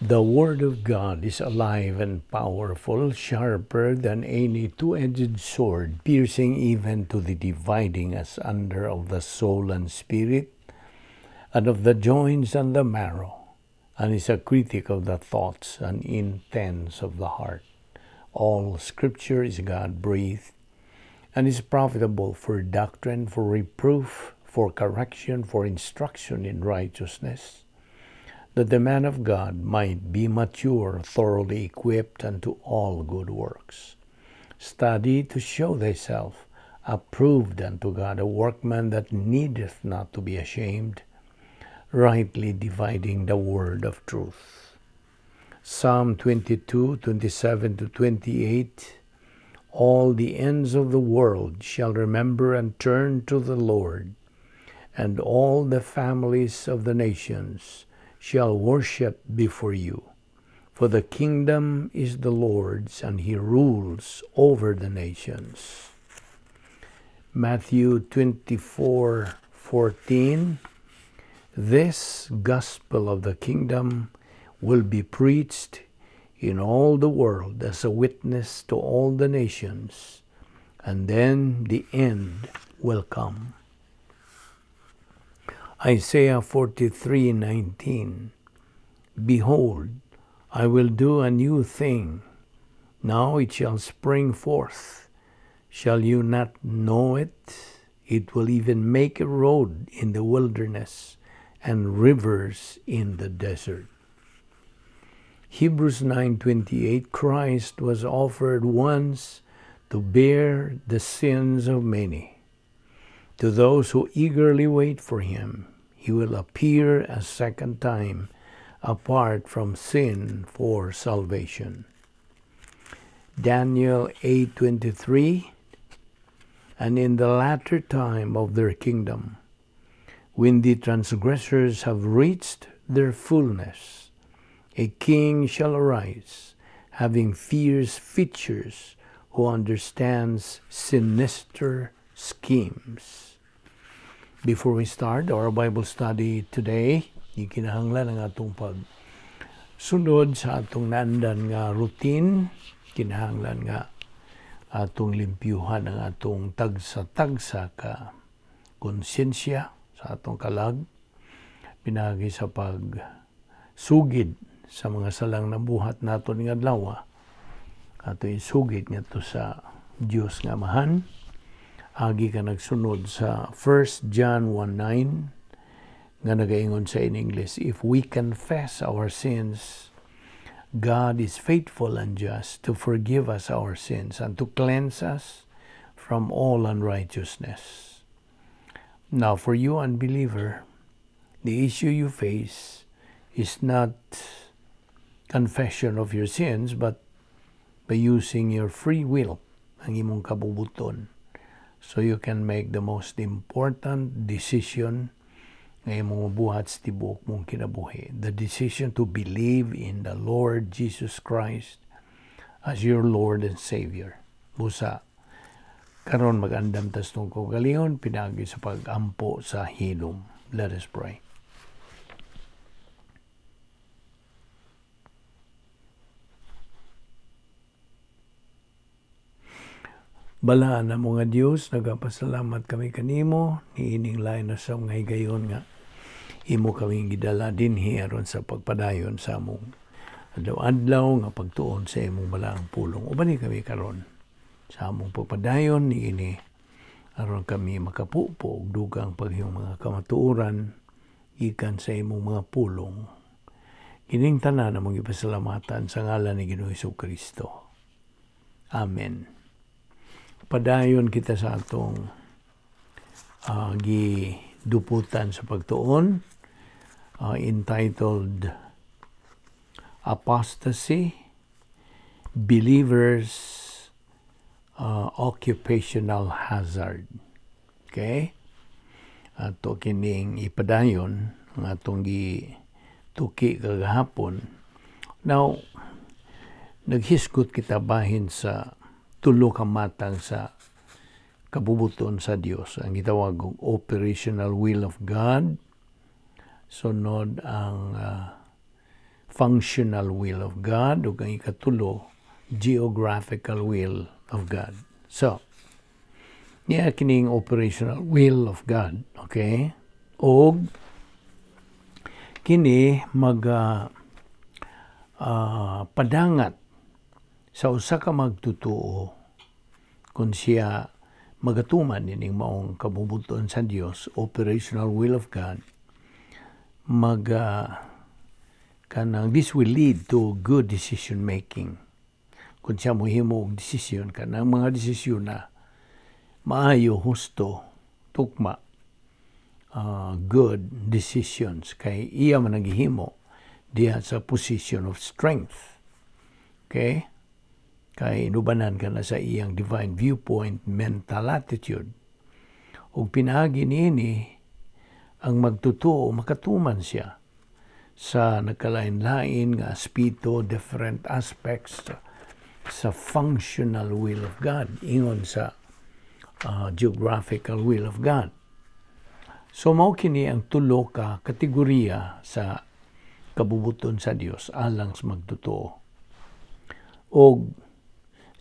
The Word of God is alive and powerful, sharper than any two-edged sword, piercing even to the dividing asunder of the soul and spirit, and of the joints and the marrow, and is a critic of the thoughts and intents of the heart. All Scripture is God-breathed, and is profitable for doctrine, for reproof, for correction, for instruction in righteousness, that the man of God might be mature, thoroughly equipped unto all good works. Study to show thyself approved unto God, a workman that needeth not to be ashamed, rightly dividing the word of truth. Psalm 22:27-28, all the ends of the world shall remember and turn to the Lord, and all the families of the nations shall worship before you. For the kingdom is the Lord's, and he rules over the nations. Matthew 24:14, this gospel of the kingdom will be preached in all the world as a witness to all the nations, and then the end will come. Isaiah 43:19, behold, I will do a new thing. Now it shall spring forth. Shall you not know it? It will even make a road in the wilderness and rivers in the desert. Hebrews 9:28, Christ was offered once to bear the sins of many. To those who eagerly wait for him, he will appear a second time apart from sin for salvation. Daniel 8:23, and in the latter time of their kingdom, when the transgressors have reached their fullness, a king shall arise, having fierce features, who understands sinister schemes. Before we start our Bible study today, ikinahanglan ang atong pagsunod sa atong naandan nga routine, kinahanglan nga atong limpyuhan ang atong tagsa-tagsa ka konsensya sa atong kalag, pinagi sa pagsugid sa mga salang nabuhat nato ning adlaw, ato isugid ngadto sa Dios nga Amahan. Agi ka nagsunod sa 1 John 1:9 nga nagaingon sa in English, if we confess our sins, God is faithful and just to forgive us our sins and to cleanse us from all unrighteousness. Now, for you unbeliever, the issue you face is not confession of your sins, but by using your free will, ang imong kabubuton, so you can make the most important decision nga imong mabuhat sa tibuok mong kinabuhi. The decision to believe in the Lord Jesus Christ as your Lord and Savior. Busa, karon mag-andam tas tong kaugalingon, pinaagi sa pag-ampo sa hilom. Let us pray. Balaan na mo nga Dios, nagapasalamat kami kanimo niining lain na sa mga higayon nga imo kaming gidala dinhi aron sa pagpadayon sa among adlaw-adlaw nga pagtuon sa imong balaang pulong. Uban ni kami karon sa among pagpadayon niini aron kami makapupo og dugang paghiyong mga kamatuoran gikan sa imong mga pulong. Kining tanan among gipasalamatan sa ngalan ni Ginoong Hesukristo. Amen. Padayon kita sa atong giduputan sa pagtuon, entitled Apostasy, Believers' Occupational Hazard. Okay? Ato kining ipadayon ang atong gituki kagahapon. Now, naghisgot kita bahin sa tulo ka matang sa kabubuton sa Dios, ang gitawag og operational will of God, sunod ang functional will of God, ug ang ikatulo, geographical will of God. So, niya kining operational will of God, okay? Og kini mag padangat sa usa ka magtutuo kung siya magatuman ining maong kabubut-on sa Dios, operational will of God, mag kanang this will lead to good decision making. Kung siya mohimo og desisyon, kanang mga desisyon na maayo, husto, tukma, good decisions kay iya man naghihimo diha sa position of strength. Okay? Kay inubanan ka na sa iyang divine viewpoint, mental attitude. Ug pinaagi niini, ang magtutuo makatuman siya sa nagkalain-lain nga aspeto, different aspects sa functional will of God, ingon sa geographical will of God. So mao kini ang tulo ka kategorya sa kabubuton sa Dios alang sa magtotoo. Og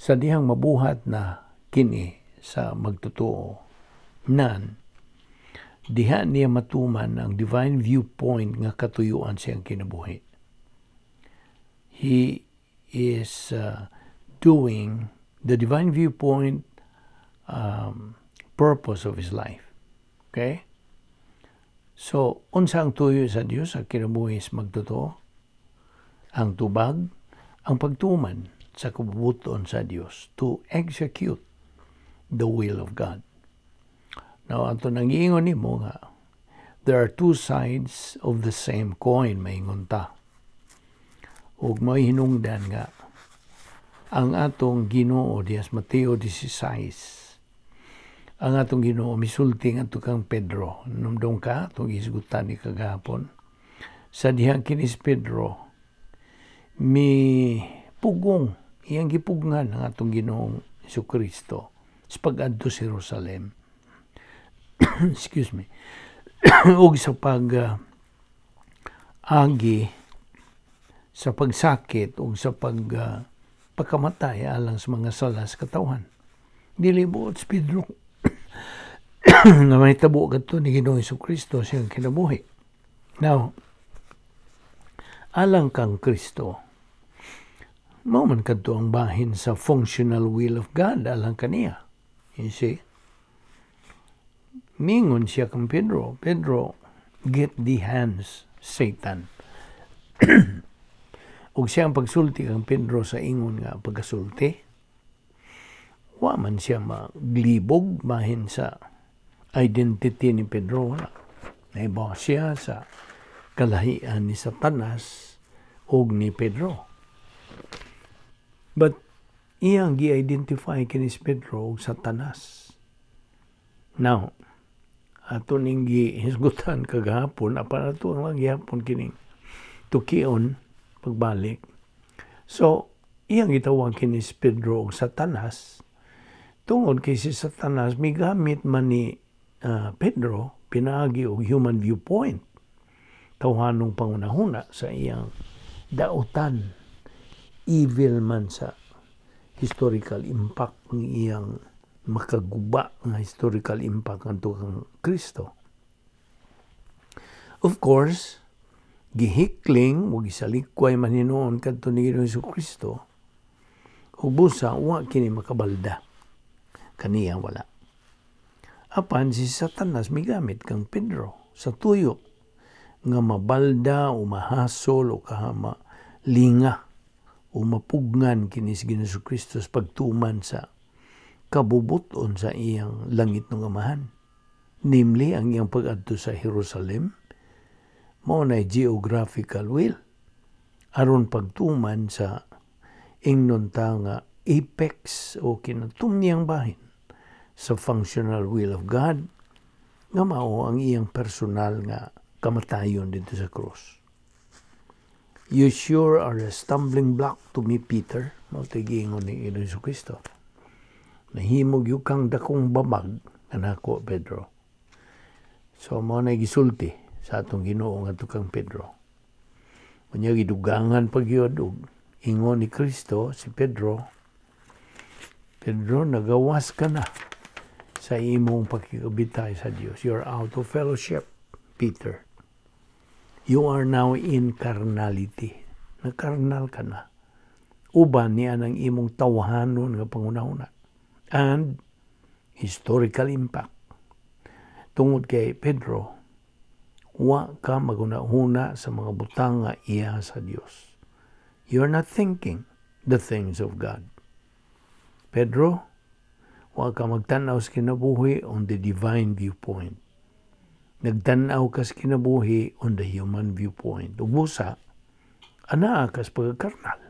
sa dihang mabuhat na kini sa magtotoo nan, diha niya matuman ang divine viewpoint nga katuyuan siyang kinabuhi. He is doing the divine viewpoint purpose of his life. Okay? So, unsa ang tuyo sa Dios sa kinabuhi sa magtotoo? Ang tubag, ang pagtuman sa kabubuton sa Dios, to execute the will of God. Now, ato nang giingon nimo nga there are two sides of the same coin, maingon ta. Ug may hinungdan nga ang atong Ginoo diha sa Mateo 16, ang atong Ginoo misulti ngadto kang Pedro. Numdum ka atong gisgutan ni kagahapon sa dihang kini si Pedro mi pugong, iyang gipugngan ang atong Ginoong Kristo sa pag-adto sa Jerusalem. Excuse me. Ug sa pag agi sa pagsakit ug sa pagkamatay alang sa mga sala sa katawhan. Dili buot si Pedro nga mahitabo kadto ni Ginoong Kristo siyang kinabuhi. Now, alang kang Kristo, mao man kadto ang bahin sa functional will of God alang kaniya. You see? Mingon siya kang Pedro, "Pedro, get thee hence, Satan." Ug siya ang pagsulti kang Pedro sa ingon nga pagkasulti, wa man siya maglibog bahin sa identity ni Pedro, wala. Naibaw siya sa kalahian ni Satanas og ni Pedro. But iyang gi-identify kini si Pedro og Satanas. Now, ato ning gihisgutan kagahapon, apan ato ang gihapon kining tukion pagbalik. So, iyang gitawag kini si Pedro og Satanas tungod kay si Satanas migamit man ni Pedro pinaagi og human viewpoint, tawhanong pangunahuna sa iyang dautan, evil man sa historical impact ng iyang makaguba nga historical impact ngadto kang Kristo. Of course, gihikling o gisalikway man hinuon kadto ni Ginoong Kristo ug busa wa kini makabalda kaniya, wala. Apan si Satanas migamit kang Pedro sa tuyo nga mabalda o mahasol o kahama linga o mapugngan kini si Ginoong Kristo sa pagtuman sa kabubuton sa iyang langit ng Amahan. Namely, ang iyang pag-adto sa Jerusalem, mao na geographical will aron pagtuman sa ingnon ta nga apex o kinatumniyang bahin sa functional will of God nga mao ang iyang personal nga kamatayon dito sa krus. "You sure are a stumbling block to me, Peter." Mao giingon ni Ginoong Kristo. "Nahimo gyud kang dakong babag kanako, Pedro." So mao na gisulti sa atong Ginoo ngadto kang Pedro. Unya gidugangan pa gyud og ingon ni Kristo si Pedro, "Pedro, nagawas ka na sa imong pakigkabitay sa Dios. You're out of fellowship, Peter. You are now in carnality. Nakarnal ka na. Uban niya ng imong tawhanon nga panghunahuna." And historical impact. Tungod kay Pedro, wa ka maghuna-huna sa mga butang nga iya sa Dios. You're not thinking the things of God. Pedro, wa ka magtanaw sa kinabuhi on the divine viewpoint. Nagtanaw ka sa kinabuhi on the human viewpoint. Ug busa, anaa ka sa pagkakarnal.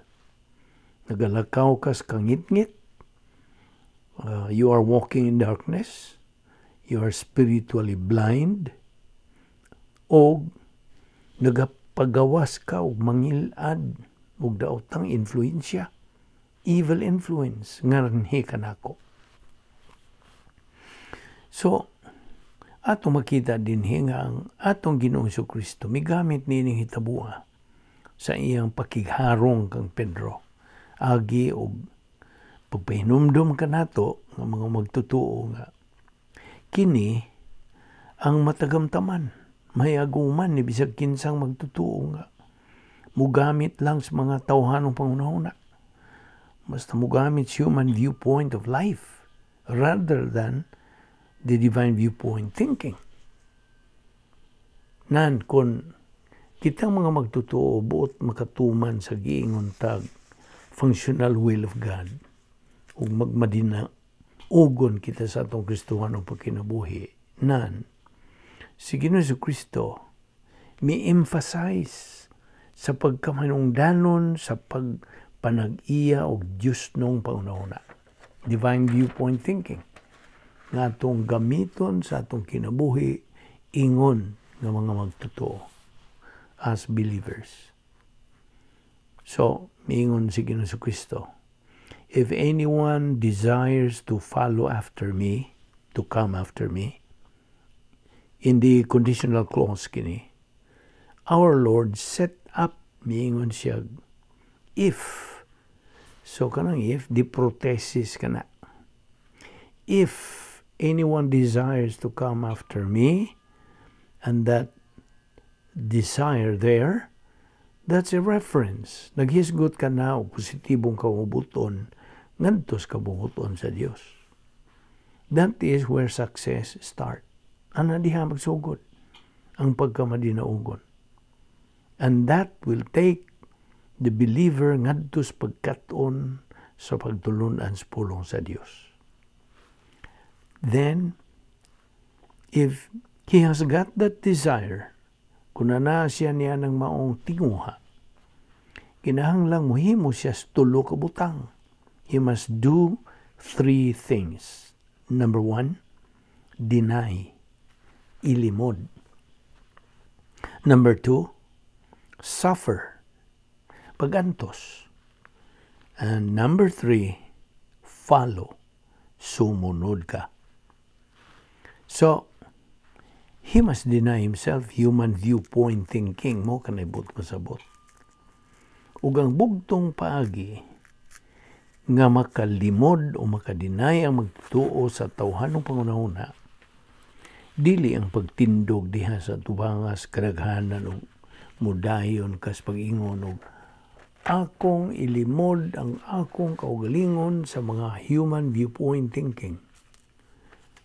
Nagalakaw ka sa kangitngit. You are walking in darkness. You are spiritually blind. O nagapagawas ka og mangilad og daotang influensya. Evil influence nganhi kanako. So, atong makita dinhi nga ang atong Ginoong Kristo migamit niining hitabua sa iyang pakigharong kang Pedro agi og pagpahinumdom kanato nga mga magtutuo nga kini ang matagamtaman, may aguman ni bisag kinsang magtutuo nga mugamit lang sa mga tawhanong panghunahuna, basta mugamit sa human viewpoint of life rather than the divine viewpoint thinking. Nan kung kitang mga magtutuo buot makatuman sa giingon tag functional will of God ug magmadina ugon kita sa atong Kristohanong pagkinabuhi, nan si Ginoong Kristo mi emphasize sa pagkamanungdanon sa pagpanag-iya og Diosnong panghunahuna, divine viewpoint thinking, nga atong gamiton sa atong kinabuhi ingon nga mga magtotoo as believers. So, miingon si Ginoong Kristo, "If anyone desires to follow after me, to come after me," in the conditional clause kini, our Lord set up, miingon siya, if. So, kanang if, the prothesis kana. If anyone desires to come after me, and that desire there, that's a reference. Naghisgot ka na og positibong kabubut-on ngadto sa kabubut-on sa Dios. That is where success start. Ana diha magsugod ang pagkamadinaugon. And that will take the believer ngadto sa pagkat-on sa pagtulunan sa pulong sa Dios. Then, if he has got that desire, kung naa siya niya ng maong tinguha, kinahanglang muhimo siya sa tulo ka butang. He must do three things. Number one, deny, ilimod. Number two, suffer, pagantos. And number three, follow, sumunod ka. So, he must deny himself human viewpoint thinking mo kanay buot pasabot. Ug ang bugtong paagi nga makalimod o makadeny ang magtuo sa tawhanong panghunahuna, dili ang pagtindog diha sa tubangas kadaghanan og mudayon kas pag-ingon og akong ilimod ang akong kaugalingon sa mga human viewpoint thinking.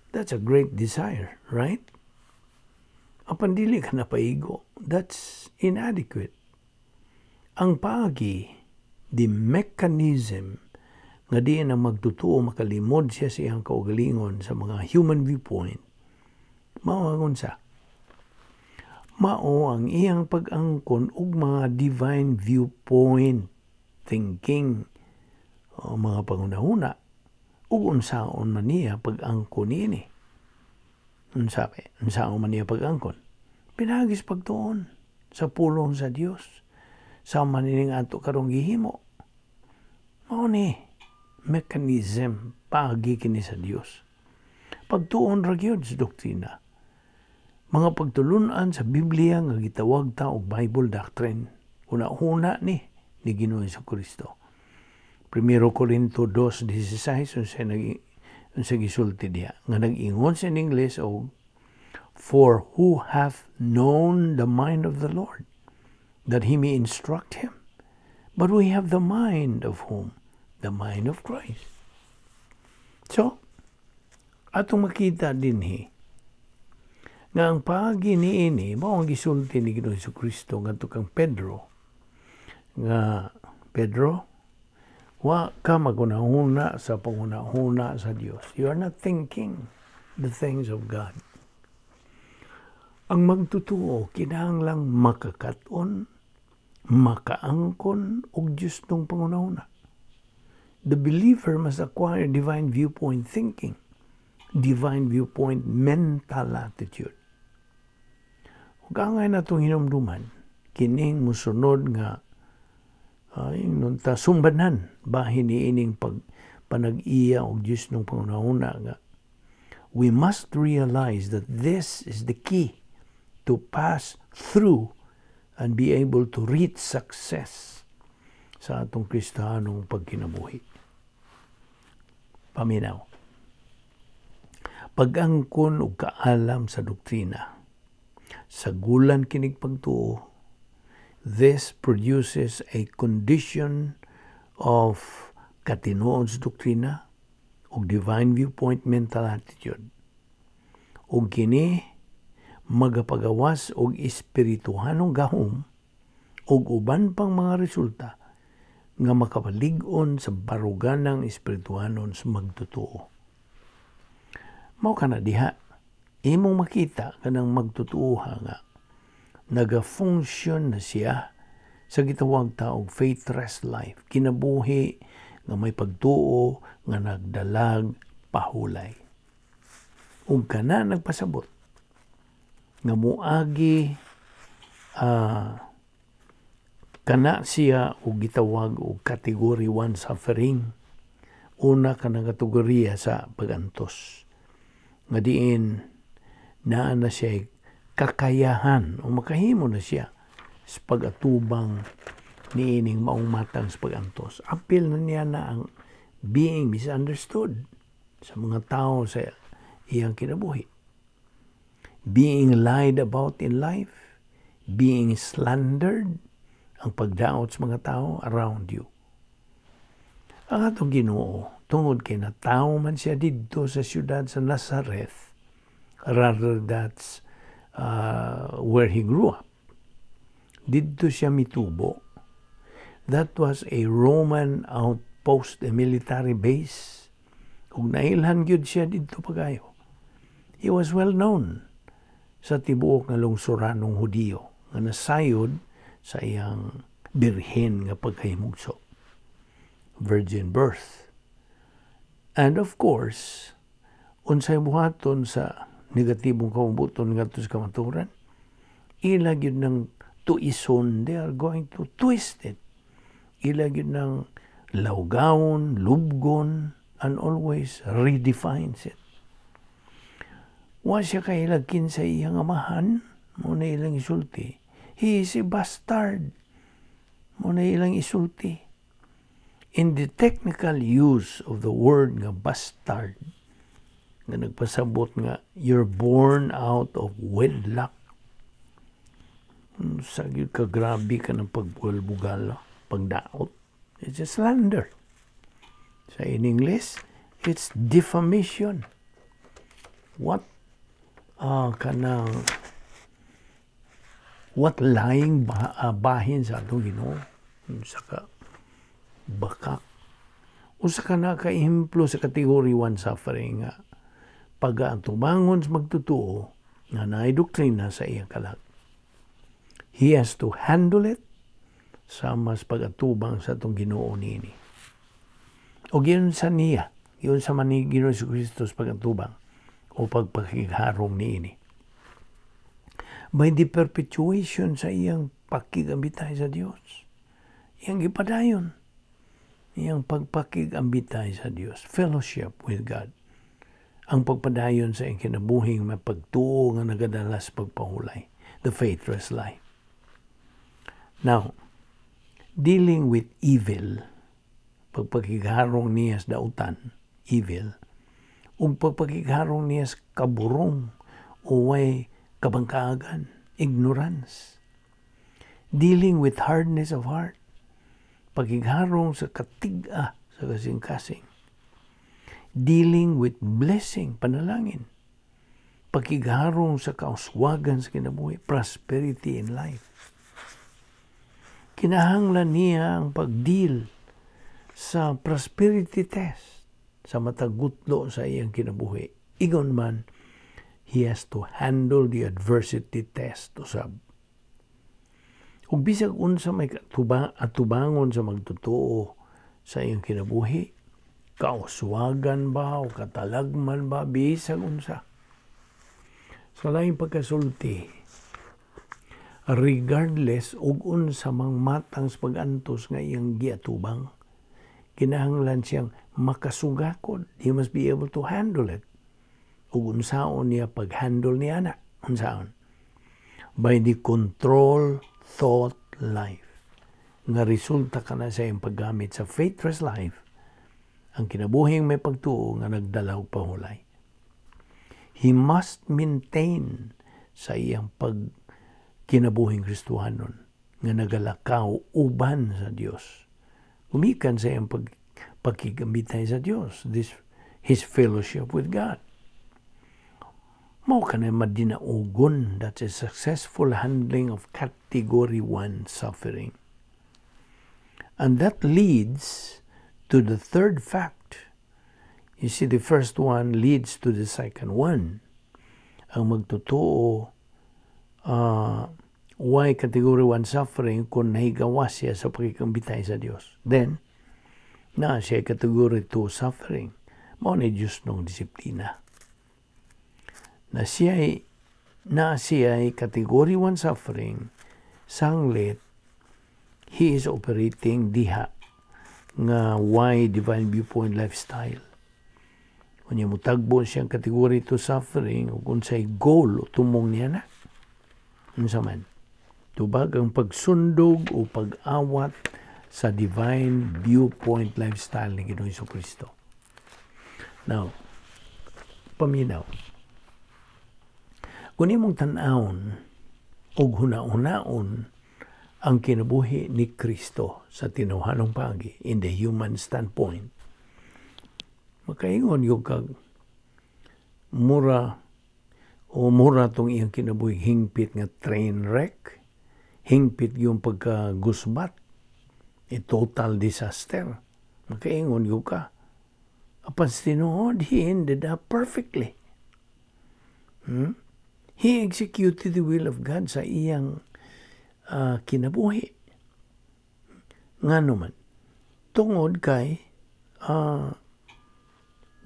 That's a great desire, right? Apan dili ka napaigo. That's inadequate. Ang paagi, the mechanism nga diin ang magtutuo makalimod siya sa iyang kaugalingon sa mga human viewpoint, mao ang unsa? Mao ang iyang pag-angkon og mga divine viewpoint thinking o mga panghunahuna, ug unsaon man niya pag-angkon niini? Unsa unsaon man niya pag-angkon? Pinaagi sa pagtuon sa pulong sa Dios. Sama nining ato karong gihimo. Mao ni mechanism, paagi kini sa Dios. Pagtuon ra gyud sa doktrina. Mga pagtulunan sa Biblia nga gitawag ta og Bible doctrine. Huna-huna ni Ginoo Kristo. 1 Corinto 2:16, unsa gisulti diha nga nag-ingon sa English og, "For who hath known the mind of the Lord, that he may instruct him? But we have the mind of whom? The mind of Christ." So, atong makita dinhi nga ang paagi niini mao ang gisulti ni Ginoong Kristo ngadto kang Pedro nga, "Pedro, wa ka maghunahuna sa panghunahuna sa Dios." You are not thinking the things of God. Ang magtutuo kinahanglang makakat-on, makaangkon og Diyosnong panghunahuna. The believer must acquire divine viewpoint thinking, divine viewpoint mental attitude. Ug angay natong hinumduman, kining musunod nga ay nunta sumbanan bahin niining pag panag-iya og Diyosnong panghunahuna nga we must realize that this is the key to pass through and be able to reach success sa atong Kristiyanong pagkinabuhi. Paminaw. Pag-angkon og kaalam sa doktrina, sagulan kinig pagtuo, this produces a condition of katinuod sa doktrina ug divine viewpoint mental attitude. Ug kini magapagawas og espirituhanong gahom ug uban pang mga resulta nga makapalig-on sa baruganang espirituhanon sa magtotoo. Mao kana diha imong makita kanang magtotoo nga naga-function na siya sa gitawag ta og faith rest life, kinabuhi nga may pagtuo nga nagdalag pahulay. Ug kana nagpasabot nga muagi kana siya og gitawag og category 1 suffering. Una kanang kategorya sa pagantos nga diin naa na siya kakayahan o makahimo na siya sa pag-atubang niining maong matang sa pag-antos. Apil na niya na ang being misunderstood sa mga tao sa iyang kinabuhi. Being lied about in life, being slandered, ang pagdaot sa mga tao around you. Ang atong Ginoo, tungod kay natawo man siya didto sa siyudad sa Nazareth, rather that's where he grew up. Didto siya mitubo. That was a Roman outpost, a military base. Ug nailhan gyud siya didto pagayo. He was well known sa tibuok nga lungsuranong Hudiyo nga nasayod sa iyang birhen nga pagkahimugso. Virgin birth. And of course, unsay buhaton sa negatibong kabubut-on ngadto sa kamatuoran, ila gyud ng tuison, they are going to twist it. Ila gyud ng lawgawon, lubgon, and always redefines it. Wa siya kailag kinsa iyang amahan, mao na ilang isulti. "He is a bastard." Mao na ilang isulti. In the technical use of the word nga bastard, nga nagpasabot nga you're born out of wedlock. Sa gyud ka grabe ka ng pagbugal-bugal, pagdaot. It's a slander. Sa in English, it's defamation. What kanang what lying ba, bahin sa atong Ginoo sa ka bakak. Usa ka na ka ehemplo sa category 1 suffering nga pag-atubangon sa magtotoo nga naay doktrina sa iyang kalag. He has to handle it sa mas pag-atubang sa atong Ginoo niini. O giyon sa niya, giyon sa man ni Ginoo Kristo sa pag-atubang o pagpakigharong niini. By the perpetuation sa iyang pakigambitay sa Dios. Iyang gipadayon. Iyang pagpakigambitay sa Dios. Fellowship with God. Ang pagpadayon sa iyang kinabuhing mapagtuo nga nagadala sa pagpahulay. The faithless life. Now, Dealing with evil, pagpakigharong niya sa dautan, evil, ug pagpakigharong niya sa kaburong o way kabangkaagan, ignorance. Dealing with hardness of heart, pagigharong sa katig-a sa kasing-kasing. Dealing with blessing, panalangin. Pagigharong sa kauswagan sa kinabuhi, prosperity in life. Kinahanglan niya ang pag-deal sa prosperity test sa matag gutlo sa iyang kinabuhi. Ingon man, he has to handle the adversity test usab. Ug bisag unsa may atubangon sa magtotoo sa iyang kinabuhi, kauswagan ba o katalagman ba, bisag unsa. Sa laing pagkasulti, regardless og unsa mang matang sa pag-antos nga iyang giatubang, kinahanglan siyang makasugakod. He must be able to handle it. Ug unsaon niya pag-handle niya na? Unsaon? By the control thought life. Nga resulta ka na sa iyang paggamit sa faithless life, ang kinabuhing may pagtuo nga nagdala og pahulay. He must maintain sa iyang pag kinabuhing Kristohanon nga nagalakaw uban sa Dios. Gumikan sa iyang pagkigamitay sa Dios, his fellowship with God. Mao ka na madinaugon. That's a successful handling of category 1 suffering. And that leads to the third fact. You see, the first one leads to the second one. Ang magtotoo, why category 1 suffering kung nahigawas siya sa pakikambitay sa Dios. Then, na siya category 2 suffering. Mao ni Diyos nung disiplina. Na siya ay category 1 suffering, sanglit, he is operating diha nga why divine viewpoint lifestyle. Unya mutagbo siyang category 2 suffering ug unsay goal o tumong niya na. Unsa man? Tubag ang pagsundog o pag-awat sa divine viewpoint lifestyle ni Ginoong Kristo. Now, paminaw. Kung imong tan-awon og huna-hunaon ang kinabuhi ni Kristo sa tinuhanong paagi in the human standpoint, makaingon yung kag mura o mura tong iyang kinabuhi hingpit nga train wreck, hingpit yung pagkagusbat, a total disaster. Makaingon yung ka. Apan sa tinuod, he ended up perfectly. He executed the will of God sa iyang kinabuhi. Nga naman, tungod kay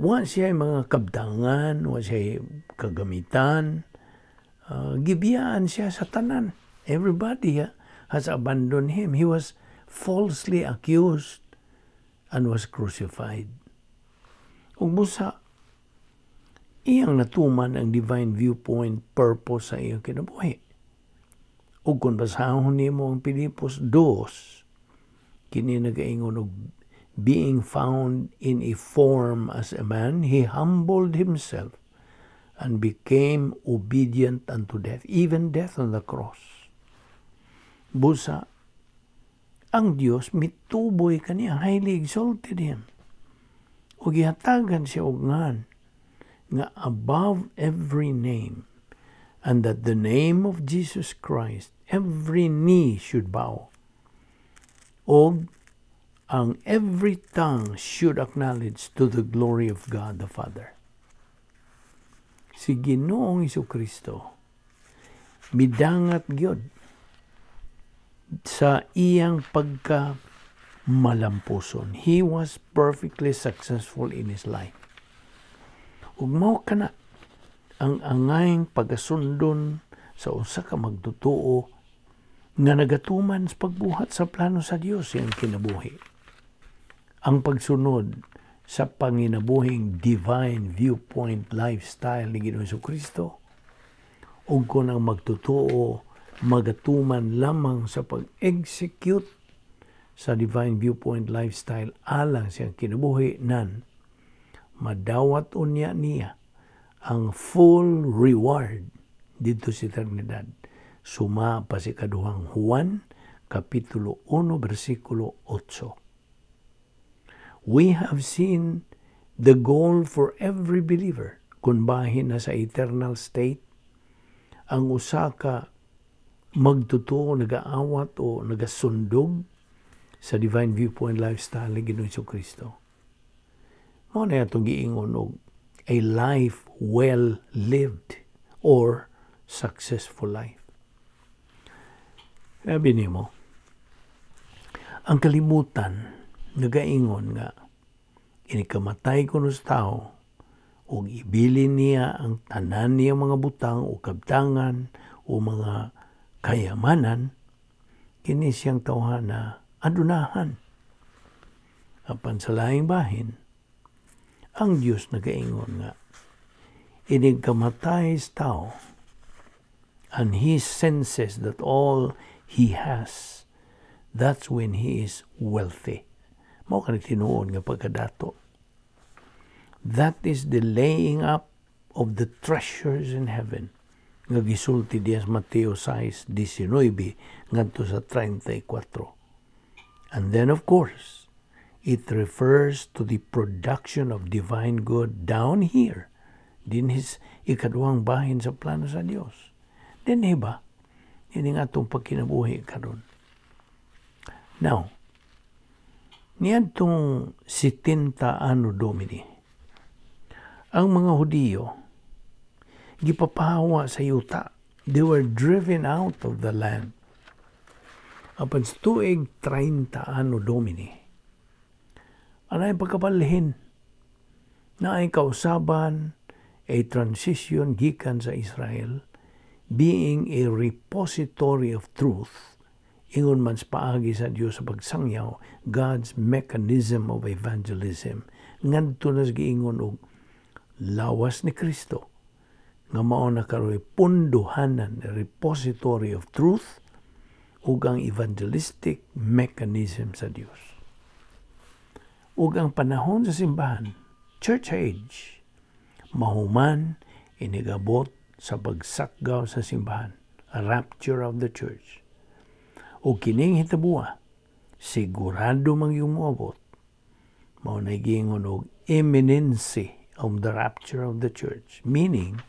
wa siya mga kabdangan, wa siya kagamitan, gibiyaan siya sa tanan. Everybody has abandoned him. He was falsely accused and was crucified. Ug busa, iyang natuman ang divine viewpoint purpose sa iyang kinabuhi. Ug kung basahon nimo ang Pilipos 2, kini nagaingon og being found in a form as a man, he humbled himself and became obedient unto death, even death on the cross. Busa, ang Dios mituboy kaniya, highly exalted him. Ug gihatagan siya og ngan nga above every name, and that the name of Jesus Christ every knee should bow, og ang every tongue should acknowledge to the glory of God the Father. Si Ginoong Kristo midangat gyud sa iyang pagka malampuson. He was perfectly successful in his life. Ug mao kana ang angayng pagasundon sa usa ka magtotoo nga nagatuman sa pagbuhat sa plano sa Dios iyang kinabuhi. Ang pagsunod sa panginabuhing divine viewpoint lifestyle ni Ginoong Kristo ug kon ang magtotoo magatuman lamang sa pag-execute Sa Divine Viewpoint Lifestyle alang siyang kinabuhi nan madawat unya niya ang full reward didto sa eternidad. Suma pa sa Ikaduhang Juan, Kapitulo 1, versikulo 8. We have seen the goal for every believer kung bahin na sa eternal state ang usa ka magtotoo nagaawat o nagasundog sa Divine Viewpoint Lifestyle ni Ginoong Kristo. Mao na atong giingon og a life well lived or successful life. Sabi nimo, ang kalibutan nagaingon nga inigkamatay kuno sa tao ug ibilin niya ang tanan niya mga butang o kabtangan o mga kayamanan, kini siyang tawhana adunahan. Apan sa laing bahin, ang Dios nagaingon nga inig kamatay sa tao and he senses that all he has, that's when he is wealthy. Mao kani tinuod nga pagkadato. That is the laying up of the treasures in heaven nga gisulti diya sa Mateo 6:19 ngadto sa 34. And then, of course, it refers to the production of divine good down here dinhi sa ikaduhang bahin sa plano sa Dios. Dinhi ba? Ini nga atong pagkinabuhi karon. Now, niadtong 70 Anno Domini, ang mga Hudiyo gipapahawa sa yuta. They were driven out of the land. Apan sa tuig 30 Anno Domini, anay pagkabalhin na ay kausaban a transition gikan sa Israel being a repository of truth, ingon man sa paagi sa Dios sa pagsangyaw, God's mechanism of evangelism, ngadto na sa giingon og lawas ni Kristo nga mao na karoy punduhanan, repository of truth ug ang evangelistic mechanism sa Dios. Ug ang panahon sa simbahan, church age, mahuman inigabot sa pagsakgaw sa simbahan, rapture of the church. Ug kining hitabuha, sigurado mang yung moabot. Mao na giingon og imminency of the rapture of the church, meaning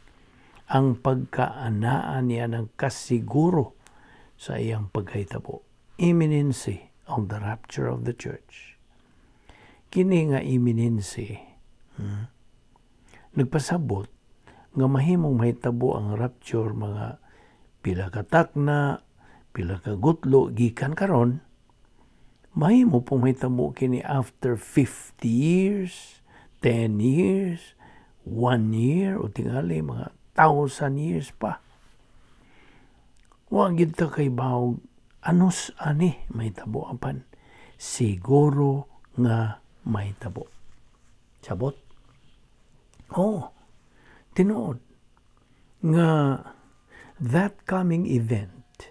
ang pagkaanaan niya ng kasiguro sa iyang pagkahitabo. Imminency of the rapture of the church. Kini nga imminency, nagpasabot nga mahimong mahitabo ang rapture mga pila ka takna, pila ka gutlo gikan karon, mahimo pong mahitabo kini after 50 years, 10 years, 1 year, o tingali mga thousand years pa. Wa gid ta kay bawog anus ani mahitabo, apan siguro nga mahitabo. Sabot? Oh, tinuod nga that coming event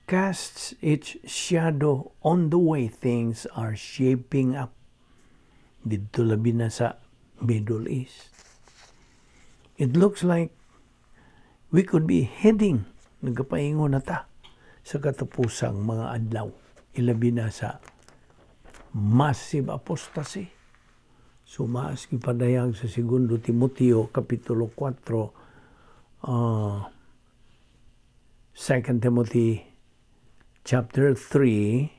casts its shadow on the way things are shaping up didto labi na sa Middle East. It looks like we could be heading, nagkapaingon na ta sa katapusang mga adlaw, ilabi na sa massive apostasy. Sumaas gipadayag sa Segundo Timoteo Kapitulo 4, 2 Timothy chapter 3,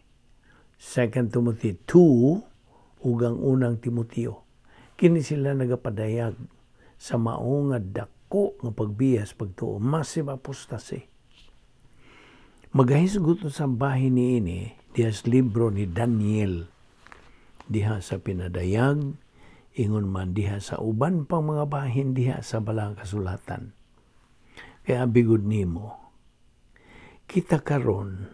2 Timothy 2, ug ang Unang Timoteo. Kini sila nagapadayag sa mao nga dako nga pagbiyas pagtuo, massive apostasy. Magahisgot sa bahin niini diha sa libro ni Daniel, diha sa pinadayag, ingon man diha sa uban pang mga bahin diha sa Balang Kasulatan. Kaya bigod nimo, kita karon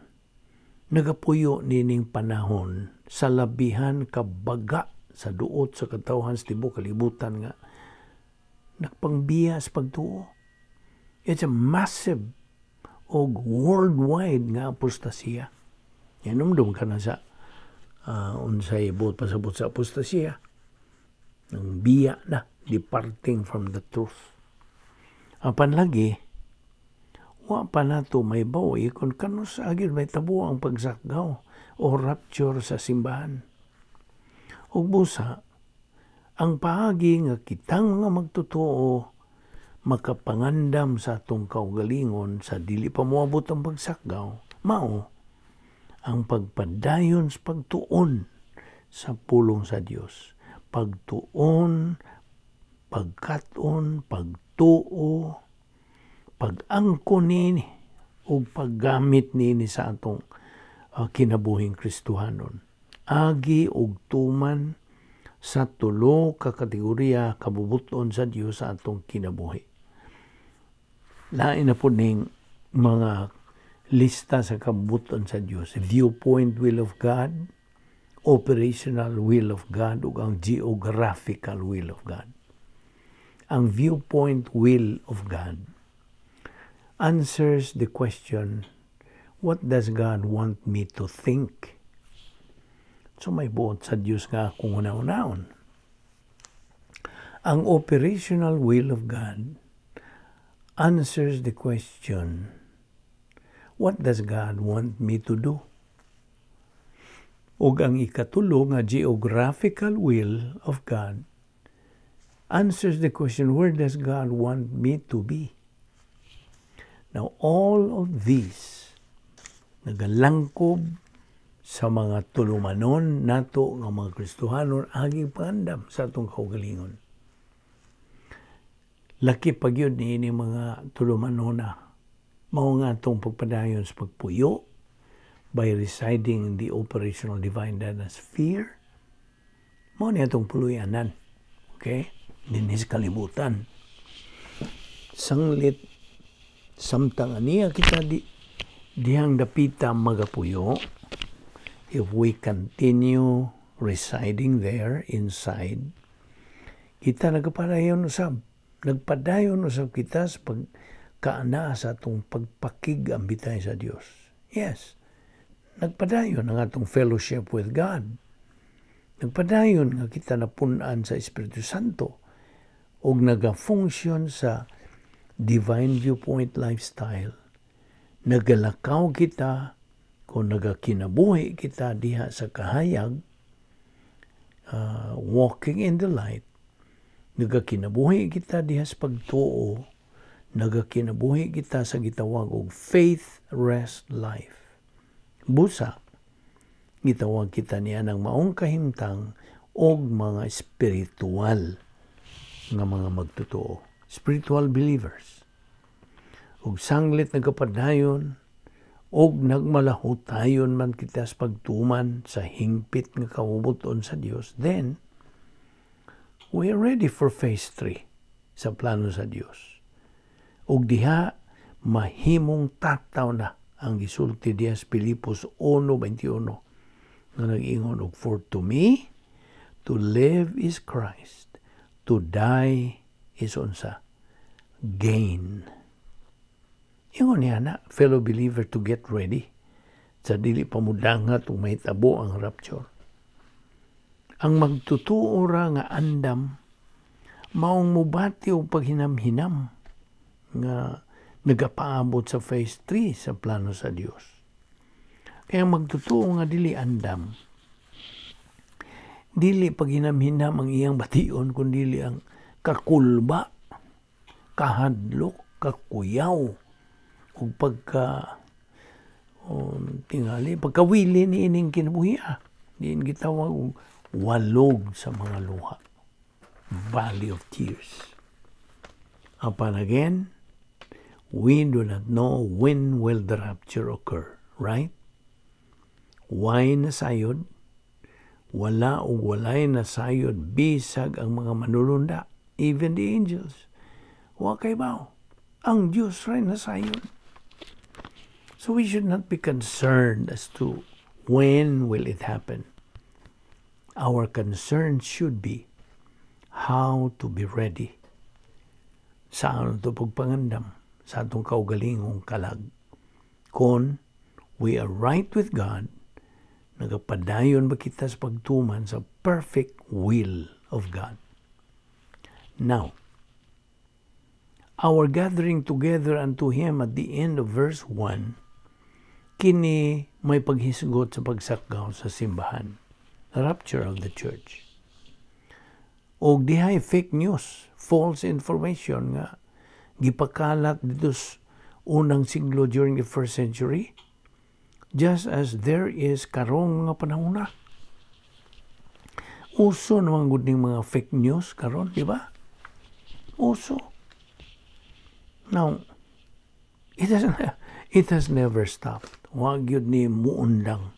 nagapuyo nining panahon sa labihan kabaga sa duot sa katawhan sa tibuok kalibutan nga nagpangbiyas pagtuo. It's a massive og worldwide nga apostasiya. Hinumdum ka na sa Unsay buot pasabot sa apostasya? Nang biya na, departing from the truth. Apan lagi, wa pa nato mahibaw kung kanus-a gyud mahitabo ang pagsakgaw o rapture sa simbahan. Ug busa, ang paagi nga kitang mga magtotoo makapangandam sa atong kaugalingon sa dili pa moabot ang pagsakgaw, mao ang pagpadayon sa pagtuon sa pulong sa Dios. Pagtuon, pagkat-on, pagtuo, pag-angkon niini ug paggamit niini sa atong kinabuhing Kristohanon. Agi og tuman sa tulo ka kategorya kabubuton sa Dios sa atong kinabuhi. Lain na po ning mga lista sa kabubuton sa Dios. Viewpoint will of God, operational will of God, ug ang geographical will of God. Ang viewpoint will of God answers the question, "What does God want me to think?" So may buot sa Dios nga akong una-unaon. Ang operational will of God answers the question, "What does God want me to do?" Ug ang ikatulo nga geographical will of God answers the question, "Where does God want me to be?" Now, all of these nagalangkob sa mga tulumanon nato nga mga Kristohanon agi pangandam sa atong kaugalingon. Laki pa gyud niini mga tulumanon na mao nga atong pagpadayon sa pagpuyo by residing in the operational divine dana sphere. Mao ni atong puluyanan. Okay? Dinhi sa kalibutan. Sanglit samtang aniya kita di dihang dapita magapuyo, if we continue residing there inside, kita nagpadayon usab. Nagpadayon usab kita sa pagkaana sa atong pagpakig-ambitay sa Dios. Yes. Nagpadayon ang atong fellowship with God. Nagpadayon nga kita napun-an sa Espiritu Santo ug naga-function sa divine viewpoint lifestyle. Nagalakaw kita kung nagakinabuhi kita diha sa kahayag, walking in the light, nagakinabuhi kita diha sa pagtuo, nagakinabuhi kita sa gitawag og faith rest life. Busa, gitawag kita niya ng maong kahimtang og mga espiritual nga mga magtotoo. Spiritual believers. Ug sanglit nagapadayon og nagmalahutayon man kita sa pagtuman sa hingpit nga kabubuton sa Dios, then we are ready for phase 3 sa plano sa Dios. Ug diha mahimong tataw na ang gisulti diha sa Filipos 1:21 nga nag-ingon og, "For to me to live is Christ, to die is," unsa, "gain." Ingon niya na, fellow believer, to get ready sa dili pa mudangat ug mahitabo ang rapture. Ang magtutuo ra nga andam maong mubati og paghinam-hinam nga nagapaabot sa phase 3 sa plano sa Dios. Kaya magtutuo nga dili andam, dili paghinam-hinam ang iyang bation kun dili ang kakulba, kahadlok, kakuyaw ug pagka tingali pagkawili ni ining kinabuhi. Diin gitawag og walog sa mga luha, valley of tears. Apan again, we do not know when will the rapture occur, right? Why nasayod? Wala o walay nasayod bisag ang mga manulunda, even the angels. Wa kaybaw. Ang Diyos ray nasayod. So we should not be concerned as to when will it happen. Our concern should be how to be ready. Sa ano to pagpangandam sa atong kaugalingong kalag. Kung we are right with God, Nagapadayon ba kita sa pagtuman sa perfect will of God? Now, our gathering together unto Him at the end of verse 1, kini may paghisgot sa pagsakgaw sa simbahan, the rapture of the church. Og dihay fake news, false information nga gipakalat didto sa unang siglo, during the first century, just as there is karong mga panahon na. Uso naman gud ning mga fake news karon, di ba? Uso. Now, it has never stopped. Wa gyud ni muundang.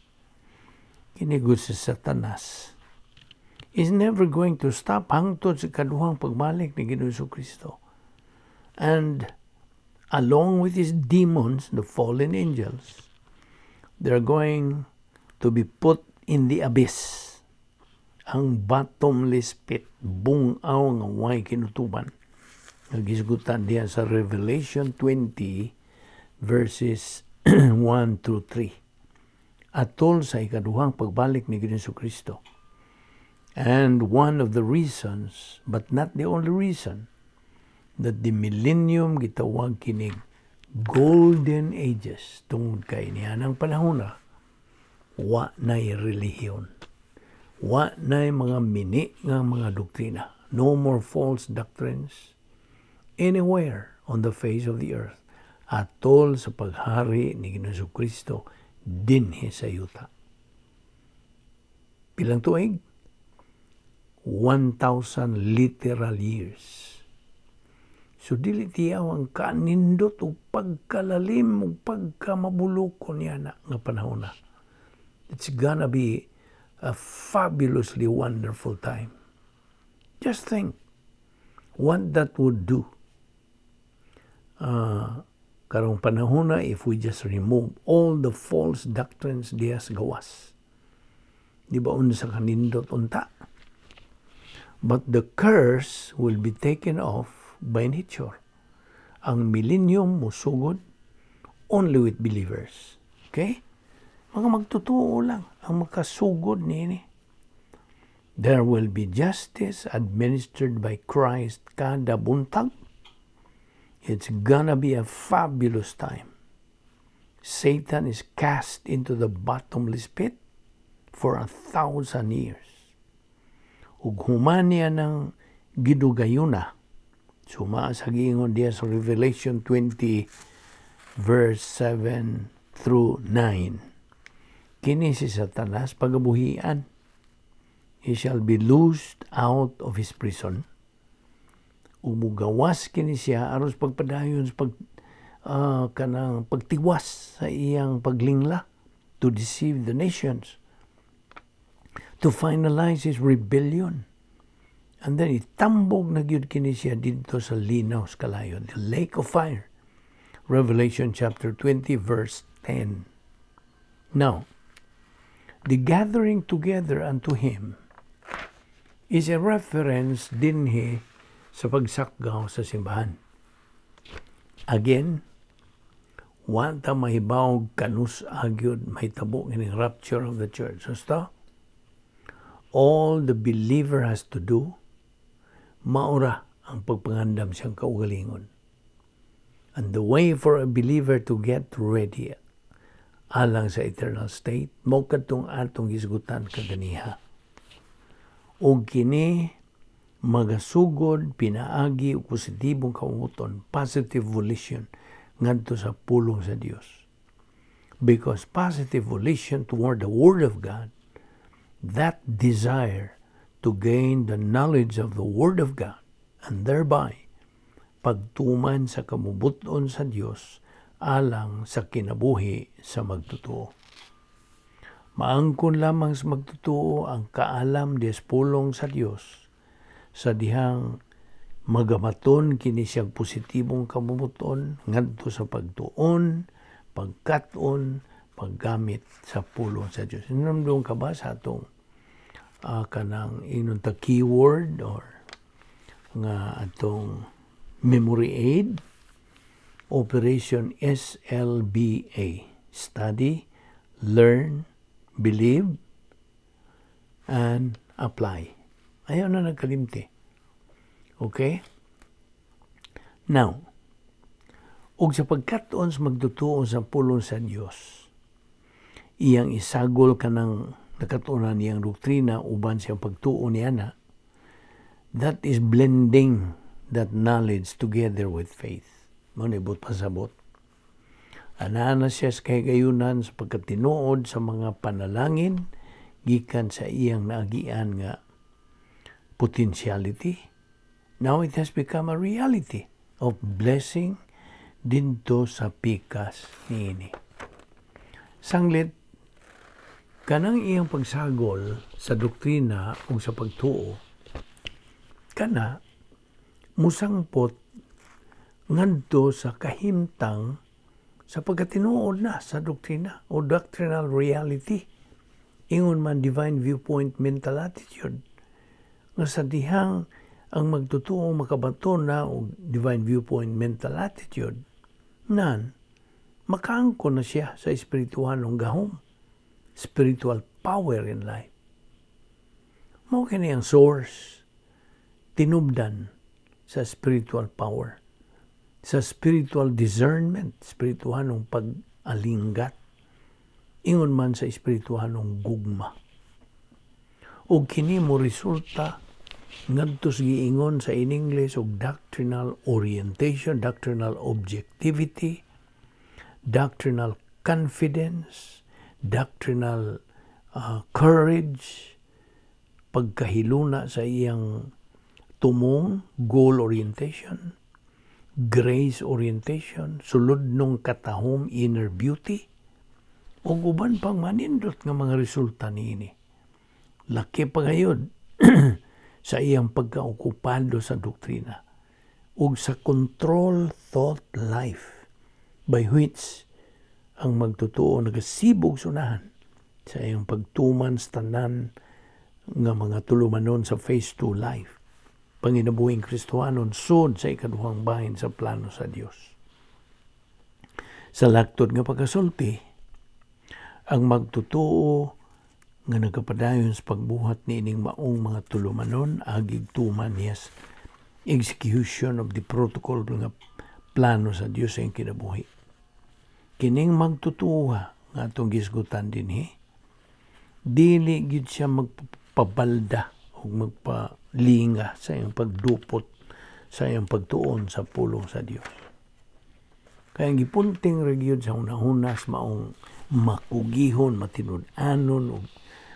Kini gud si Satanas is never going to stop hangtod sa kaduhang pagbalik ni Ginoong Kristo. And along with his demons, the fallen angels, they're going to be put in the abyss. Ang bottomless pit, bungaw nga way kinutuban. Nagisgutan diya sa Revelation 20 verses 1 through 3. Atol sa ikaduhang pagbalik ni Ginoong Kristo. And one of the reasons, but not the only reason, that the millennium gitawag kinig golden ages tungod kay niya ng panahon na wa na'y relihiyon. Wa na'y mga mini nga mga doktrina. No more false doctrines anywhere on the face of the earth. Atol sa paghari ni Ginoong Kristo dinhi sa yuta. Pilang tuig? 1,000 literal years. So dili tiyaw ang kanindot ug pagkalalim ug pagkamabulukon niya na nga panahon na. It's gonna be a fabulously wonderful time. Just think what that would do. Karong panahon na, if we just remove all the false doctrines diya sa gawas. Di ba unsa kanindot unta? But the curse will be taken off by nature. Ang millennium musugod only with believers. Okay? Mga magtotoo lang ang makasugod niini. There will be justice administered by Christ kada buntag. It's gonna be a fabulous time. Satan is cast into the bottomless pit for 1,000 years. Ug human niya ng gidugayuna, suma sa giingon diya sa Revelation 20 verse 7 through 9. Kini si Satanas pagabuhian. He shall be loosed out of his prison. Ug mugawas kini siya aron sa pagpadayon sa pag kanang pagtiwas sa iyang paglingla, to deceive the nations, to finalize his rebellion. And then itambog na gyud kini siya didto sa linaw sa kalayo, the lake of fire. Revelation chapter 20 verse 10. Now, the gathering together unto him is a reference dinhi sa pagsakgaw sa simbahan. Again, wa ta mahibaw kanus-a gyud mahitabo kining rapture of the church. Basta, all the believer has to do, maura ang pagpangandam siyang kaugalingon. And the way for a believer to get ready alang sa eternal state, mao kadtong atong hisgutan kaganiha. Og kini magasugod pinaagi og positibong kabubut-on, positive volition ngadto sa pulong sa Dios. Because positive volition toward the Word of God, that desire to gain the knowledge of the Word of God, and thereby pagtuman sa kamubuton sa Dios alang sa kinabuhi sa magtotoo. Maangkon lamang sa magtotoo ang kaalam des pulong sa Dios sa dihang magamaton kini siyang positibong kabubuton ngadto sa pagtuon, pagkat-on, paggamit sa pulong sa Dios. Hinumdum ka ba sa atong kanang ingnon ta keyword or nga atong memory aid? Operation SLBA: Study, Learn, Believe and apply. Ayaw na nagkalimti. Okay? Now, ug sa pagkat-on sa magtutuo sa pulong sa Dios, iyang isagol kanang nakatunan niyang doktrina uban siyang pagtuo niya na, that is blending that knowledge together with faith. Mao ni buot pasabot. Anaa na siya sa kahigayunan sa pagkatinuod sa mga panalangin gikan sa iyang naagian nga potentiality. Now it has become a reality of blessing dinto sa pikas niini. Sanglit, kanang iyang pagsagol sa doktrina o sa pagtuo, kana musangpot ngadto sa kahimtang sa pagkatinuod na sa doktrina o doctrinal reality. Ingon man divine viewpoint mental attitude nga sa dihang ang magtutuo makabato na og divine viewpoint mental attitude, nan makaangko na siya sa espirituhanong gahom, spiritual power in life. Mao kini ang source, tinubdan sa spiritual power, sa spiritual discernment, espirituhanong pag-alinggat, ingon man sa espirituhanong gugma. Ug kini mo resulta ngadto sa giingon sa in English og doctrinal orientation, doctrinal objectivity, doctrinal confidence, doctrinal courage, pagkahiluna sa iyang tumong, goal orientation, grace orientation, sulodnong katahom, inner beauty, ug uban pang manindot nga mga resulta niini. Laki pa gayud sa iyang pagkaokupado sa doktrina ug sa control thought life by which ang magtotoo nagasibog sunahan sa iyang pagtuman sa tanan nga mga tulumanon sa phase 2 life, panginabuhing Kristohanon sud sa ikaduhang bahin sa plano sa Dios. Sa laktod nga pagkasulti, ang magtotoo nga nagapadayon sa pagbuhat niining maong mga tulumanon agig tuman niyas execution of the protocol nga plano sa Dios sa iyang kinabuhi. Kining magtutuo nga atong gisgutan dinhi, dili gyud siya magpabalda o magpalinga sa iyang pagdupot sa iyang pagtuon sa pulong sa Dios. Kaya ang gipunting ra gyud sa hunahunas maong makugihon, matinud-anon ug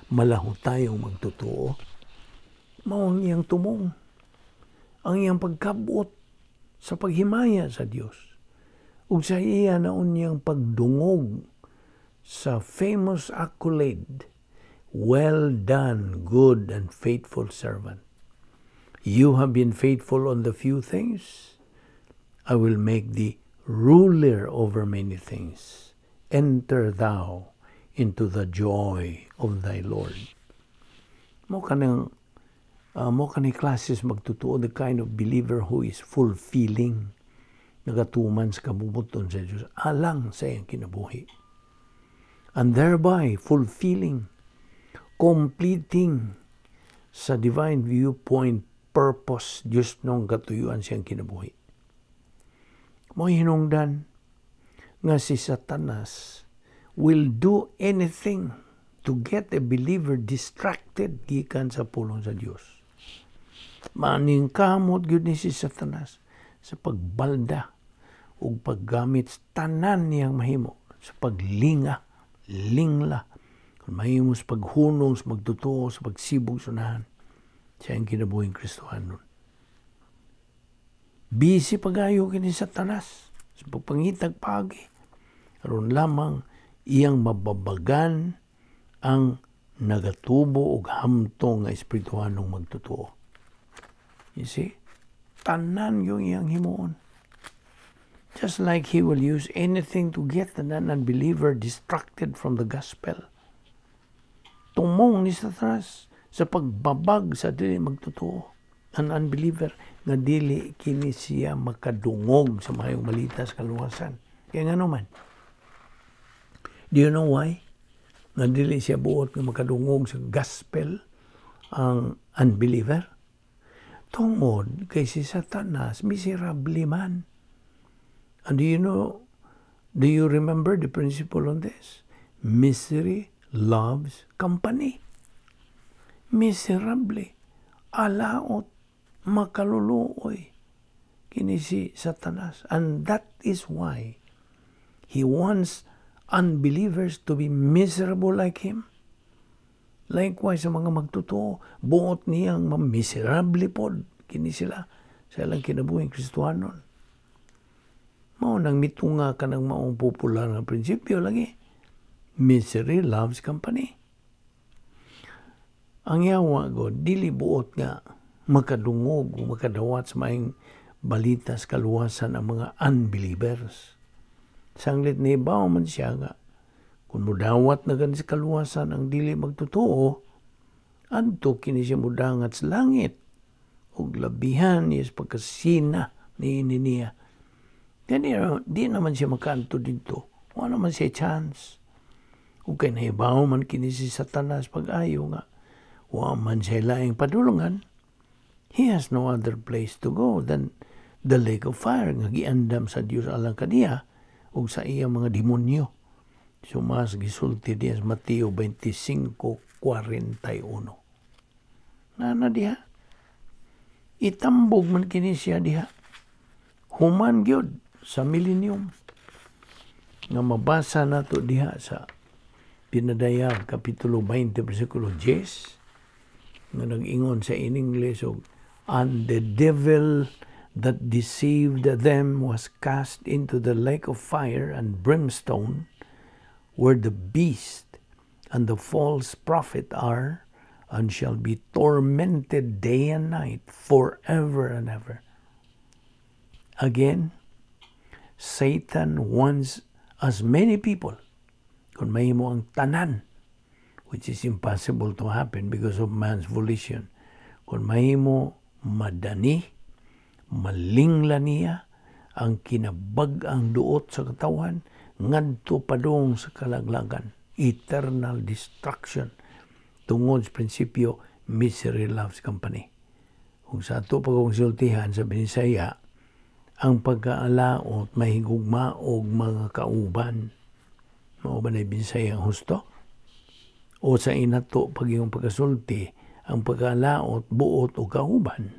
malahutayong magtotoo, mao ang iyang tumong, ang iyang pagkabot sa paghimaya sa Dios ug sa iya na unyang pagdungog sa famous accolade, "Well done, good and faithful servant. You have been faithful on the few things. I will make thee ruler over many things. Enter thou into the joy of thy Lord." Mo kani classes magtotoo, the kind of believer who is fulfilling, nagatuman sa kabubut-on sa Diyos alang sa iyang kinabuhi. And thereby fulfilling, completing sa divine viewpoint purpose Diyos nung katuyuan siyang kinabuhi. Mo hinungdan nga si Satanas will do anything to get a believer distracted gikan sa pulong sa Dios. Maningkamot gyud ni si Satanas sa pagbalda ug paggamit sa tanan niyang mahimo sa paglinga, lingla, kung mahimo sa paghunong sa magtotoo sa pagsibog sunahan sa iyang kinabuhing Kristohanon. Busy pagayo kini Satanas sa pagpangitag pagi aron lamang iyang mababagan ang nagatubo og hamtong nga espirituhanong magtotoo. You see? Tanan yung iyang himuon. Just like he will use anything to get the non-believer distracted from the gospel. Tumong ni Satanas sa pagbabag sa dili magtotoo. Ang unbeliever nga dili kini siya makadungog sa mayong balita sa kaluwasan. Kaya nga naman. Do you know why? Nga dili siya buot nga makadungog sa gospel ang unbeliever? Tungod kay si Satanas miserable man. And do you remember the principle on this? Misery loves company. Miserable, alaot, makaluluoy kini si Satanas. And that is why he wants unbelievers to be miserable like him. Likewise, sa mga magtotoo, buot niyang mamiserable pod kini sila sa ilang kinabuhing Kristohanon. Mao nang mitunga ka ng maong popular nga prinsipyo lagi. Misery loves company. Ang yawa gud, dili buot nga makadungog o makadawat sa maayong balita sa kaluwasan ang mga unbelievers. Sanglit nihibaw man siya nga kung mudawat na gani sa kaluwasan ang dili magtotoo, adto kini siya mudangat sa langit ug labihan niya sa pagkasina ni niya. Kani di naman siya makaanto didto. Wa naman siya chance. Ug kay nahibaw man kini si Satanas pag-ayo nga wa man siya laing padulungan, he has no other place to go than the lake of fire nga giandam sa Dios alang kaniya ug sa iyang mga demonyo. Sumas gisulti diya sa Mateo 25:41. Nana diha. Itambog man kini siya diha. Human gyud sa millennium. Nga mabasa nato diha sa Pinadayag Kapitulo 20 versikulo 10 nga nag-ingon sa in English og, "And the devil that deceived them was cast into the lake of fire and brimstone, where the beast and the false prophet are, and shall be tormented day and night forever and ever." Again, Satan wants as many people, kung mahimo ang tanan, which is impossible to happen because of man's volition, kung mahimo madani, malingla niya ang kinabag-ang duot sa katawan ngadto padung sa kalaglagan, eternal destruction, tungod sa prinsipyo misery loves company. Kung sa ato pagkonsultihan sa Binisaya, ang pagkaalaot mahigugma og mga kauban. Mao ba na Binisaya ang husto? O sa inato pag iyong pagkasulti, ang pagkaalaot buot o kauban?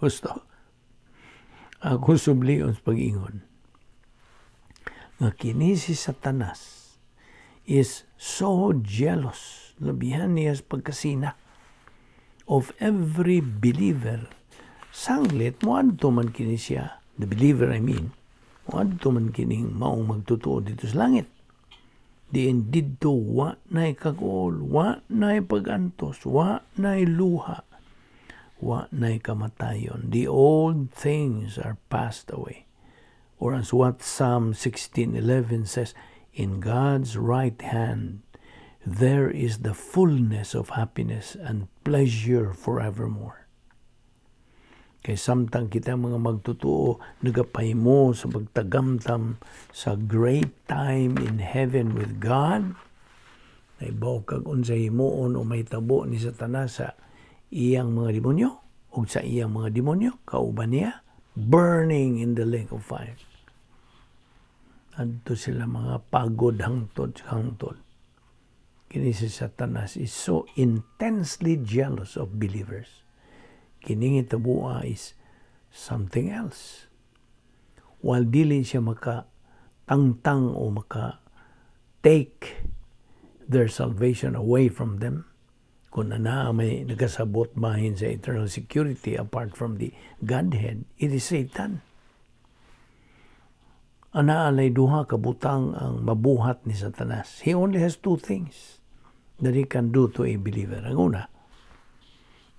Husto? Ako sublion sa pag-ingon nga kini si Satanas is so jealous, labihan niya sa pagkasina of every believer. Sanglit moadto man kini siya, the believer I mean, moadto man kining maong magtotoo didto sa langit. Diin didto wa na'y kaguol, wa na'y pagantos, wa na'y luha, wa na'y kamatayon. The old things are passed away. Or as what Psalm 16:11 says, "In God's right hand there is the fullness of happiness and pleasure forevermore." Kay samtang kita mga magtotoo nagapahimo sa pagtagamtam sa great time in heaven with God, nahibaw kag unsa himuon o mahitabo ni Satanas sa iyang mga demonyo ug sa iyang mga demonyo kauban niya, burning in the lake of fire. Adto sila mga pagod hangtod hangtod. Kini si Satanas is so intensely jealous of believers. Kining hitabua is something else. While dili siya maka tangtang o maka take their salvation away from them, kung na may nagasabot bahin sa eternal security apart from the Godhead, it is Satan. Anaa lay duha ka butang ang mabuhat ni Satanas. He only has two things that he can do to a believer. Ang una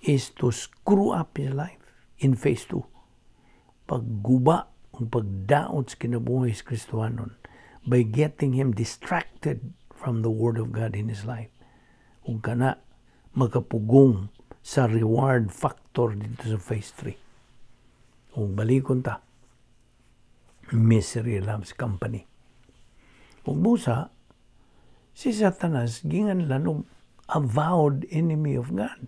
is to screw up his life in phase 2. Pagguba ang pagdaot sa kinabuhi sa Kristohanon by getting him distracted from the Word of God in his life. Ug kana makapugong sa reward factor didto sa phase 3. Ug balikon ta, misery loves company. Ug busa, Si Satanas ginganlan og avowed enemy of God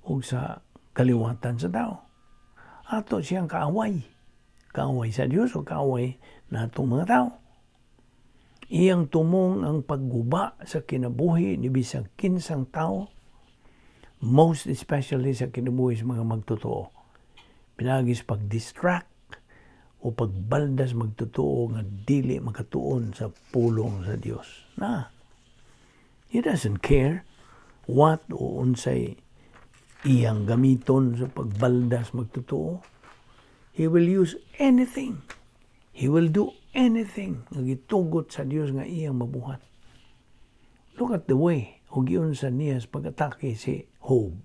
ug sa kaliwatan sa tao. Ato siyang kaaway. Kaaway sa Dios o kaaway natong mga tao. Iyang tumong ang pagguba sa kinabuhi ni bisag kinsang tao, most especially sa kinabuhi sa mga magtotoo. Pinaagi sa pag-distract o pagbaldas magtotoo nga dili makatuon sa pulong sa Dios. Na, he doesn't care what o unsay iyang gamiton sa pagbaldas magtotoo. He will use anything. He will do anything nga gitugot sa Dios nga iyang mabuhat. Look at the way o giunsa niya sa pag-atake si Job.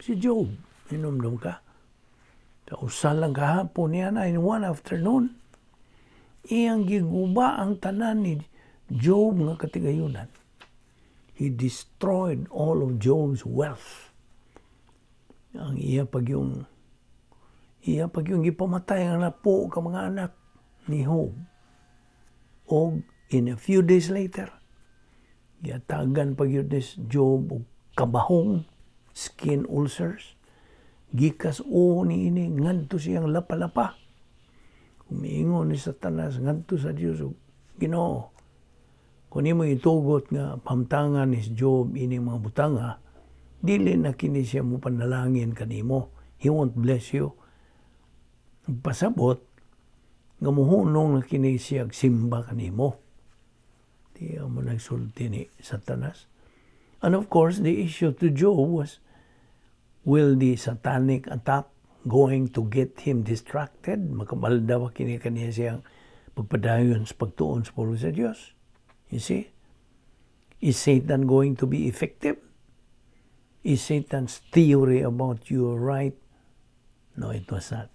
Si Job, hinumdum ka? Sa usa lang kahapon niya na, in one afternoon, iyang giguba ang tanan ni Job nga katigayunan. He destroyed all of Job's wealth. Ang iya pag yung gipamatay ang napo ka mga anak ni Job. Og in a few days later, giatagan pag yun ni Job og kabahong, skin ulcers, gikas o ni ini ngadto siyang lapa-lapa. Umiingon ni Satanas ngadto sa Dios og Ginoo, kung nimo itugot nga pamtangan ni Job ini mga butanga, dili na kini siya mo panalangin kanimo. He won't bless you. Pasabot nga muhunong na kini siya simba kanimo. Di mo nagsulti ni Satanas. And of course, the issue to Job was, will the satanic attack going to get him distracted? Makabalda ba kini kaniya siyang pagpadayon sa pagtuon sa pulong sa Dios? You see? Is Satan going to be effective? Is Satan's theory about you right? No, it was not.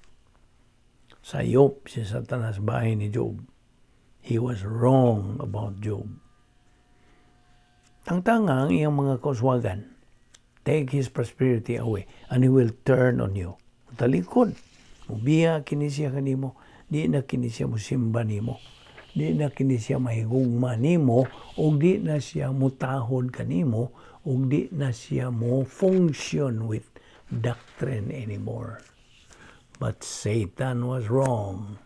Sayop si Satanas bahin ni Job. He was wrong about Job. Tangtanga ang iyang mga kauswagan. Take his prosperity away and he will turn on you. Talikod. Mubiya kini siya kanimo. Di na kini siya musimba nimo. Di na kini siya mahigugma nimo o di na siya mutahod kanimo o di na siya mo function with doctrine anymore. But Satan was wrong.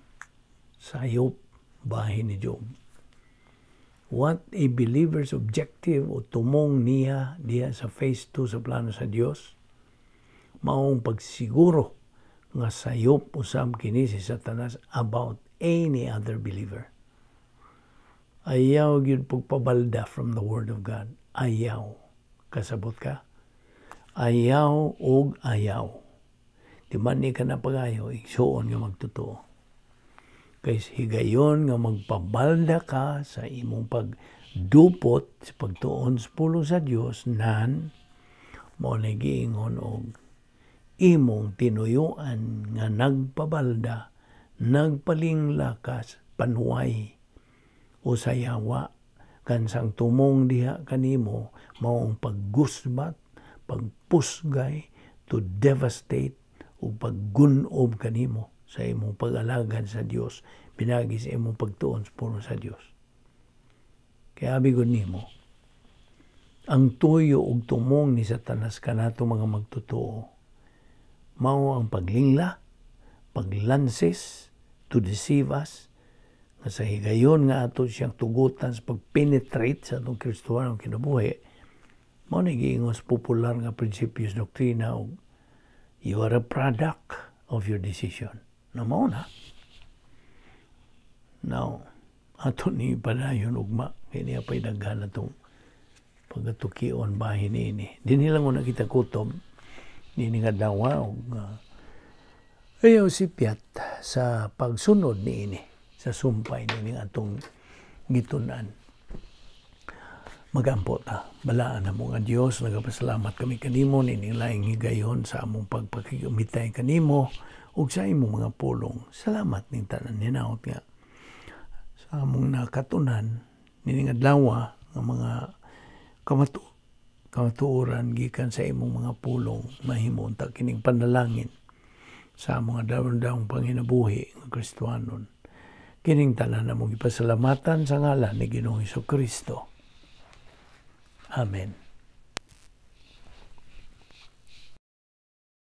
Sayop bahin ni Job. What a believer's objective o tumong niya diha sa phase 2 sa plano sa Dios, maong pagsiguro nga sayop usab kini si Satanas about any other believer. Ayaw gyud pagpabalda from the Word of God. Ayaw. Kasabot ka? Ayaw og ayaw. Di man ni ka na pagayo, igsuon nga magtotoo. Kay higayon nga magpabalda ka sa imong pagdupot sa pagtuon sa pulong sa Dios nan mao na giingon og imong tinuyuan nga nagpabalda, nagpalinglakas, panuway o sayawa kansang tumong diha kanimo maong paggusbat, pagpusgay, to devastate o paggunob kanimo sa imong pag-alagad sa Dios pinagi sa imong pagtuon sa pulong sa Dios. Kaya abi gud nimo, ang tuyo ug tumong ni Satanas kanato mga magtotoo mao ang paglingla, paglansis, to deceive us, nga sa higayon nga ato siyang tugutan sa pag-penetrate sa atong Kristohanong kinabuhi, mao na giingon sa popular nga prinsipyo sa doktrina og you are a product of your decision. Na mao na. Now, ato ni padayon ugma kay niya pa'y daghan atong pagkatukion bahin niini. Dinhi lang una kita kutob niini nga adlaw og ayaw sipyat sa pagsunod niini sa sumpay niini atong gitun-an. Magampo ta. Balaan na mo nga Dios, nagapasalamat kami kanimo nining laing higayon sa among pagpakigamitay kanimo ug sa imong mga pulong. Salamat ning tanan hinaot nga sa among nakatunan nining adlaw nga mga kamatuoran gikan sa imong mga pulong, mahimo unta kining panalangin sa among adlaw-adlawng panginabuhi nga Kristohanon. Kining tanan among ipasalamatan sa ngalan ni Ginoong Kristo. Amen.